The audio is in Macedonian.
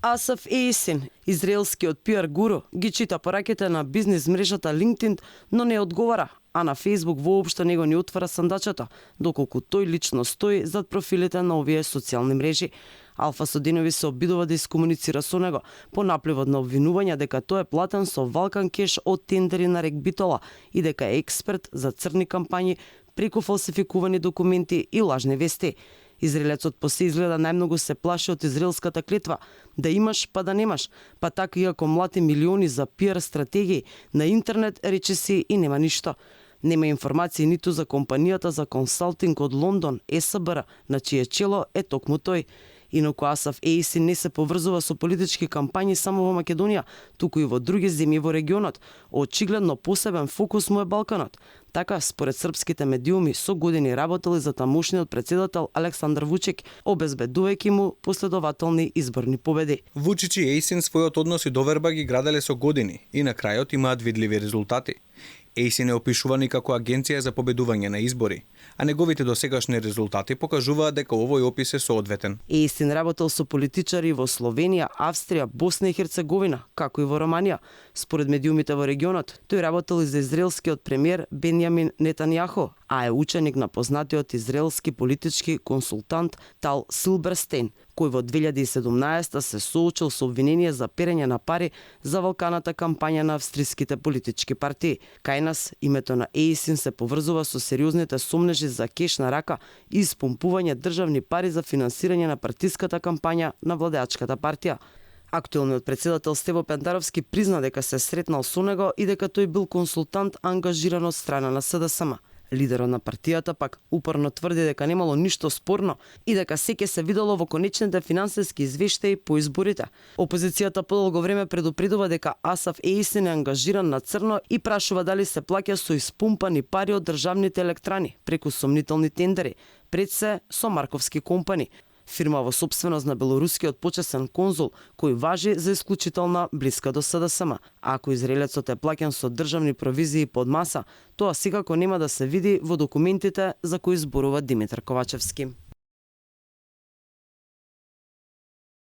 Асаф Ейсин, израелскиот пиар гуру, ги чита пораките на бизнис мрежата LinkedIn, но не одговара, а на Facebook воопшто него не отвара сандачето, доколку тој лично стои зад профилите на овие социјални мрежи. Алфа со денови се обидува да искомуницира со него, по напливот на обвинувања дека тој е платен со валкан кеш од тендери на Рек Битола и дека е експерт за црни кампањи преку фалсификувани документи и лажни вести. Израелецот посе изгледа најмногу се плаши од израелската клетва, да имаш па да немаш, па така иако млати милиони за пиар стратегии на интернет, рече си и нема ништо. Нема информации ниту за компанијата за консалтинг од Лондон, СБР, на чие чело е токму тој. Инаку Асаф Ейсин не се поврзува со политички кампањи само во Македонија, туку и во други земји во регионот. Очигледно посебен фокус му е Балканот. Така, според српските медиуми, со години работели за тамошниот председател Александар Вучик, обезбедувајќи му последователни изборни победи. Вучич и Ейсин својот однос и доверба ги граделе со години и на крајот имаат видливи резултати. Ейсин е опишуван и како агенција за победување на избори, а неговите досегашни резултати покажуваат дека овој опис е соодветен. Ейсин работел со политичари во Словенија, Австрија, Босна и Херцеговина, како и во Романија. Според медиумите во регионот, тој работел и за израелскиот премиер Бенјамин Нетањаху, а е ученик на познатиот израелски политички консултант Тал Силберстейн, кој во 2017 се соочил со обвинение за перење на пари за валканата кампања на австриските политички партии. Кај нас, името на Ейсин се поврзува со сериозните сомнежи за кеш на рака и испомпување државни пари за финансирање на партиската кампања на владеачката партија. Актуелниот председател Стево Пентаровски призна дека се сретнал со него и дека тој бил консултант ангажиран од страна на СДСМ. Лидерот на партијата пак упорно тврди дека немало ништо спорно и дека сеќе се видело во конечните финансиски извештаи по изборите. Опозицијата подолго време предупредува дека Асаф Ейсин е ангажиран на црно и прашува дали се плаќа со испумпани пари од државните електрани преку сомнителни тендери, пред се со Марковски компани, фирма во сопственост на белорускиот почесен конзул, кој важи за исклучителна блиска до СДСМ. Ако израелецот е плаќан со државни провизии под маса, тоа секако нема да се види во документите за кои зборува Димитар Ковачевски.